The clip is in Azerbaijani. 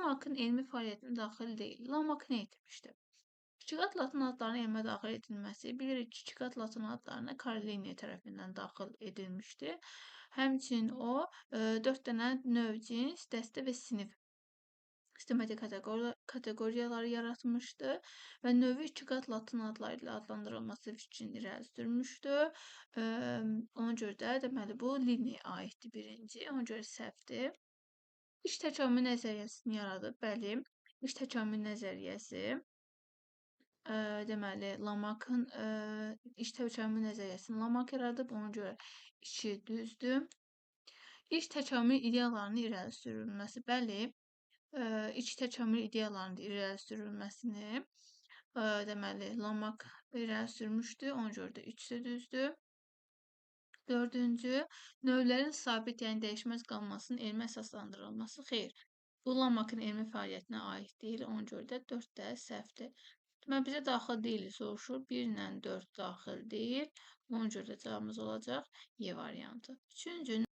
Lamarckın elmi fəaliyyətinə daxil deyil. Lamarck nə etmişdi? Kiçik latın adlarının elmə daxil edilməsi. Bilirik ki, kiçik latın adlarına Carl Linne tərəfindən daxil edilmişdi. Həmçinin o 4 dənə növ, cins, dəstə və sinif sistematik kateqoriyaları yaratmışdı və növü iki qat latın adları ilə adlandırılması fikrini irəli sürmüşdü. Ona görə də deməli bu Linneyə aiddir birinci. Ona görə səhvdir. İç təkamül nəzəriyyəsini yaradıb. Bəli, iç təkamül nəzəriyyəsi deməli Lamarckın iç təkamül nəzəriyyəsini Lamarck yaradıb. Ona görə 2 düzdür. İç təkamül ideyalarının irəli sürülməsi. Bəli, iç təkamül ideyalarının irəli sürülməsini deməli Lamarck irəli sürmüşdü. Ona görə də 3 də düzdür. Dördüncü, növlərin sabit, yəni dəyişməz qalmasının elmi əsaslandırılması. Xeyr, bu Lamarckın elmi fəaliyyətinə aid deyil. Ona görə də 4 də səhvdir. Deməli, bizə daxil deyil soruşur. 1 ilə 4 daxil deyil. Ona görə də cavabımız olacaq Y variantı. Üçüncü,